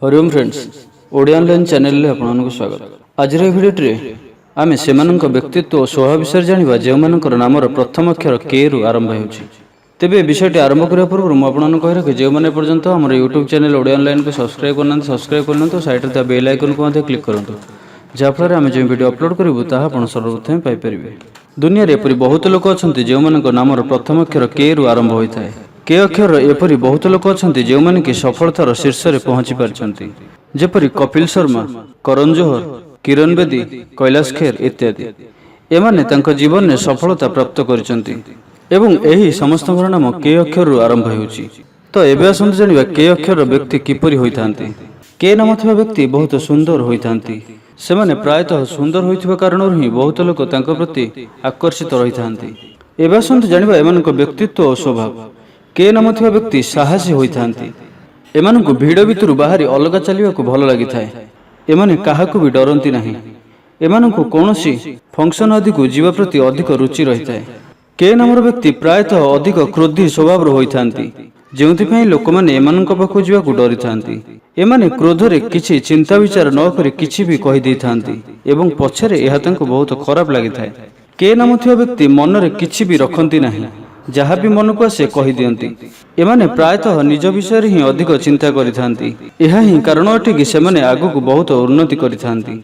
Hariom friends, Odia online ଚ୍ୟାନେଲରେ ଆପଣମାନଙ୍କୁ ସ୍ୱାଗତ। ଆଜିର ଏହି ଭିଡ଼ିଓଟିରେ ଆମେ ସେମାନଙ୍କ ବ୍ୟକ୍ତିତ୍ୱ ଓ ସ୍ୱଭାବ ବିଷୟରେ ଜାଣିବା, ଯେଉଁମାନଙ୍କର ନାମର ପ୍ରଥମ ଅକ୍ଷର କେ ରୁ ଆରମ୍ଭ ହେଉଛି। ତେବେ ଏ ବିଷୟଟି ଆରମ୍ଭ କରିବା ପୂର୍ବରୁ ମୁଁ ଆପଣମାନଙ୍କୁ କହି ରଖେ, ଯେଉଁମାନେ ଏପର୍ଯ୍ୟନ୍ତ ଆମର ୟୁଟ୍ୟୁବ୍ ଚ୍ୟାନେଲ୍ ଓଡ଼ିଆ ଅନଲାଇନ୍କୁ ସବସ୍କ୍ରାଇବ୍ କରିନାହାନ୍ତି, ସବସ୍କ୍ରାଇବ୍ କରିନିଅନ୍ତୁ। ସାଇଡ଼୍ରେ ଥିବା ବେଲ୍ ଆଇକନ୍କୁ ମଧ୍ୟ କ୍ଲିକ୍ କରନ୍ତୁ, ଯାହାଫଳରେ ଆମେ ଯେଉଁ ଭିଡ଼ିଓ ଅପଲୋଡ଼ କରିବୁ, ତାହା ଆପଣ ସର୍ବପ୍ରଥମେ ପାଇପାରିବେ। ଦୁନିଆରେ ଏପରି ବହୁତ ଲୋକ ଅଛନ୍ତି, ଯେଉଁମାନଙ୍କ ନାମର ପ୍ରଥମ ଅକ୍ଷର କେ ରୁ ଆରମ୍ଭ ହୋଇଥାଏ। କେ ଅକ୍ଷରର ଏପରି ବହୁତ ଲୋକ ଅଛନ୍ତି, ଯେଉଁମାନେ କି ସଫଳତାର ଶୀର୍ଷରେ ପହଞ୍ଚି ପାରିଛନ୍ତି, ଯେପରି କପିଲ ଶର୍ମା, କରଣ ଜୋହର, କିରଣ ବେଦୀ, କୈଳାସ ଖେର ଇତ୍ୟାଦି। ଏମାନେ ତାଙ୍କ ଜୀବନରେ ସଫଳତା ପ୍ରାପ୍ତ କରିଛନ୍ତି ଏବଂ ଏହି ସମସ୍ତଙ୍କର ନାମ କେ ଅକ୍ଷରରୁ ଆରମ୍ଭ ହେଉଛି। ତ ଏବେ ଆସନ୍ତୁ ଜାଣିବା, କେ ଅକ୍ଷରର ବ୍ୟକ୍ତି କିପରି ହୋଇଥାନ୍ତି। କେ ନାମ ଥିବା ବ୍ୟକ୍ତି ବହୁତ ସୁନ୍ଦର ହୋଇଥାନ୍ତି। ସେମାନେ ପ୍ରାୟତଃ ସୁନ୍ଦର ହୋଇଥିବା କାରଣରୁ ହିଁ ବହୁତ ଲୋକ ତାଙ୍କ ପ୍ରତି ଆକର୍ଷିତ ରହିଥାନ୍ତି। ଏବେ ଆସନ୍ତୁ ଜାଣିବା ଏମାନଙ୍କ ବ୍ୟକ୍ତିତ୍ୱ ଓ ସ୍ୱଭାବ। କେ ନାମ ଥିବା ବ୍ୟକ୍ତି ସାହସୀ ହୋଇଥାନ୍ତି। ଏମାନଙ୍କୁ ଭିଡ଼ ଭିତରୁ ବାହାରି ଅଲଗା ଚାଲିବାକୁ ଭଲ ଲାଗିଥାଏ। ଏମାନେ କାହାକୁ ବି ଡରନ୍ତି ନାହିଁ। ଏମାନଙ୍କୁ କୌଣସି ଫଙ୍କସନ୍ ଆଦିକୁ ଯିବା ପ୍ରତି ଅଧିକ ରୁଚି ରହିଥାଏ। କେ ନାମର ବ୍ୟକ୍ତି ପ୍ରାୟତଃ ଅଧିକ କ୍ରୋଧୀ ସ୍ୱଭାବର ହୋଇଥାନ୍ତି, ଯେଉଁଥିପାଇଁ ଲୋକମାନେ ଏମାନଙ୍କ ପାଖକୁ ଯିବାକୁ ଡରିଥାନ୍ତି। ଏମାନେ କ୍ରୋଧରେ କିଛି ଚିନ୍ତା ବିଚାର ନ କରି କିଛି ବି କହିଦେଇଥାନ୍ତି ଏବଂ ପଛରେ ଏହା ତାଙ୍କୁ ବହୁତ ଖରାପ ଲାଗିଥାଏ। କେ ନାମ ଥିବା ବ୍ୟକ୍ତି ମନରେ କିଛି ବି ରଖନ୍ତି ନାହିଁ, ଯାହା ବି ମନକୁ ଆସେ କହିଦିଅନ୍ତି। ଏମାନେ ପ୍ରାୟତଃ ନିଜ ବିଷୟରେ ହିଁ ଅଧିକ ଚିନ୍ତା କରିଥାନ୍ତି। ଏହା ହିଁ କାରଣ ଅଟେ କି ସେମାନେ ଆଗକୁ ବହୁତ ଉନ୍ନତି କରିଥାନ୍ତି।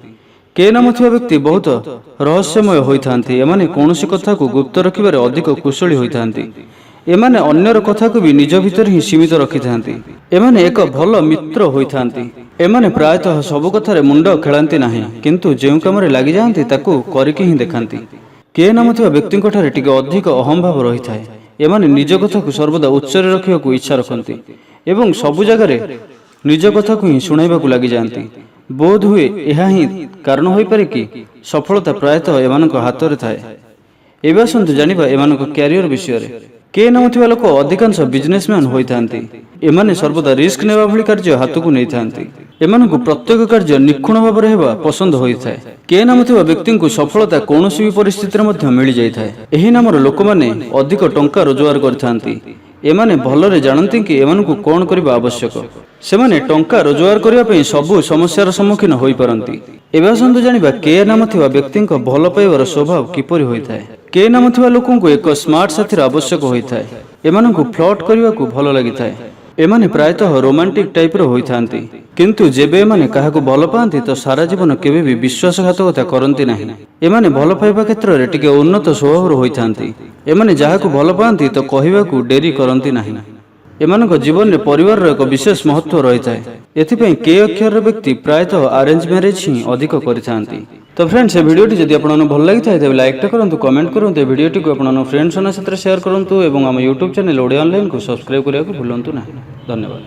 କେ ନାମ ଥିବା ବ୍ୟକ୍ତି ବହୁତ ରହସ୍ୟମୟ ହୋଇଥାନ୍ତି। ଏମାନେ କୌଣସି କଥାକୁ ଗୁପ୍ତ ରଖିବାରେ ଅଧିକ କୁଶଳୀ ହୋଇଥାନ୍ତି। ଏମାନେ ଅନ୍ୟର କଥାକୁ ବି ନିଜ ଭିତରେ ହିଁ ସୀମିତ ରଖିଥାନ୍ତି। ଏମାନେ ଏକ ଭଲ ମିତ୍ର ହୋଇଥାନ୍ତି। ଏମାନେ ପ୍ରାୟତଃ ସବୁ କଥାରେ ମୁଣ୍ଡ ଖେଳାନ୍ତି ନାହିଁ, କିନ୍ତୁ ଯେଉଁ କାମରେ ଲାଗିଯାଆନ୍ତି, ତାକୁ କରିକି ହିଁ ଦେଖାନ୍ତି। କେ ନାମ ଥିବା ବ୍ୟକ୍ତିଙ୍କ ଠାରେ ଟିକେ ଅଧିକ ଅହମ୍ଭାବ ରହିଥାଏ। ଏମାନେ ନିଜ କଥାକୁ ସର୍ବଦା ଉଚ୍ଚରେ ରଖିବାକୁ ଇଚ୍ଛା ରଖନ୍ତି ଏବଂ ସବୁ ଜାଗାରେ ନିଜ କଥାକୁ ହିଁ ଶୁଣାଇବାକୁ ଲାଗିଯାଆନ୍ତି। ବୋଧ ହୁଏ ଏହା ହିଁ କାରଣ ହୋଇପାରେ କି ସଫଳତା ପ୍ରାୟତଃ ଏମାନଙ୍କ ହାତରେ ଥାଏ। ଏବେ ଆସନ୍ତୁ ଜାଣିବା ଏମାନଙ୍କ କ୍ୟାରିୟର ବିଷୟରେ। କେ ନାମ ଥିବା ଲୋକ ଅଧିକାଂଶ ବିଜନେସମ୍ୟାନ୍ ହୋଇଥାନ୍ତି। ଏମାନେ ସର୍ବଦା ରିସ୍କ ନେବା ଭଳି କାର୍ଯ୍ୟ ହାତକୁ ନେଇଥାନ୍ତି। ଏମାନଙ୍କୁ ପ୍ରତ୍ୟେକ କାର୍ଯ୍ୟ ନିଖୁଣ ଭାବରେ ହେବା ପସନ୍ଦ ହୋଇଥାଏ। କେ ନାମ ଥିବା ବ୍ୟକ୍ତିଙ୍କୁ ସଫଳତା କୌଣସି ବି ପରିସ୍ଥିତିରେ ମଧ୍ୟ ମିଳିଯାଇଥାଏ। ଏହି ନାମର ଲୋକମାନେ ଅଧିକ ଟଙ୍କା ରୋଜଗାର କରିଥାନ୍ତି। ଏମାନେ ଭଲରେ ଜାଣନ୍ତି କି ଏମାନଙ୍କୁ କ'ଣ କରିବା ଆବଶ୍ୟକ। ସେମାନେ ଟଙ୍କା ରୋଜଗାର କରିବା ପାଇଁ ସବୁ ସମସ୍ୟାର ସମ୍ମୁଖୀନ ହୋଇପାରନ୍ତି। ଏବେ ଆସନ୍ତୁ ଜାଣିବା, କେ ନାମ ଥିବା ବ୍ୟକ୍ତିଙ୍କ ଭଲ ପାଇବାର ସ୍ୱଭାବ କିପରି ହୋଇଥାଏ। କେ ନାମ ଥିବା ଲୋକଙ୍କୁ ଏକ ସ୍ମାର୍ଟ ସାଥୀର ଆବଶ୍ୟକ ହୋଇଥାଏ। ଏମାନଙ୍କୁ ଫ୍ଲର୍ଟ କରିବାକୁ ଭଲ ଲାଗିଥାଏ। ଏମାନେ ପ୍ରାୟତଃ ରୋମାଣ୍ଟିକ ଟାଇପର ହୋଇଥାନ୍ତି, କିନ୍ତୁ ଯେବେ ଏମାନେ କାହାକୁ ଭଲ ପାଆନ୍ତି, ତ ସାରା ଜୀବନ କେବେ ବି ବିଶ୍ୱାସଘାତକତା କରନ୍ତି ନାହିଁ। ଏମାନେ ଭଲ ପାଇବା କ୍ଷେତ୍ରରେ ଟିକେ ଉନ୍ନତ ସ୍ୱଭାବର ହୋଇଥାନ୍ତି। ଏମାନେ ଯାହାକୁ ଭଲ ପାଆନ୍ତି, ତ କହିବାକୁ ଡେରି କରନ୍ତି ନାହିଁ। ଏମାନଙ୍କ ଜୀବନରେ ପରିବାରର ଏକ ବିଶେଷ ମହତ୍ଵ ରହିଥାଏ। ଏଥିପାଇଁ କେ ଅକ୍ଷରର ବ୍ୟକ୍ତି ପ୍ରାୟତଃ ଆରେଞ୍ଜ ମ୍ୟାରେଜ ହିଁ ଅଧିକ କରିଥାନ୍ତି। ତ ଫ୍ରେଣ୍ଡସ୍, ଏ ଭିଡ଼ିଓଟି ଯଦି ଆପଣଙ୍କୁ ଭଲ ଲାଗିଥାଏ, ତେବେ ଲାଇକ୍ଟା କରନ୍ତୁ, କମେଣ୍ଟ କରନ୍ତୁ, ଏ ଭିଡ଼ିଓଟିକୁ ଆପଣଙ୍କ ଫ୍ରେଣ୍ଡସ୍ ମାନଙ୍କ ସାଥିରେ ସେୟାର କରନ୍ତୁ ଏବଂ ଆମ ୟୁଟ୍ୟୁବ୍ ଚ୍ୟାନେଲ୍ ଓଡ଼ିଆ ଅନଲାଇନ୍କୁ ସବସ୍କ୍ରାଇବ୍ କରିବାକୁ ଭୁଲନ୍ତୁ ନାହିଁ। ଧନ୍ୟବାଦ।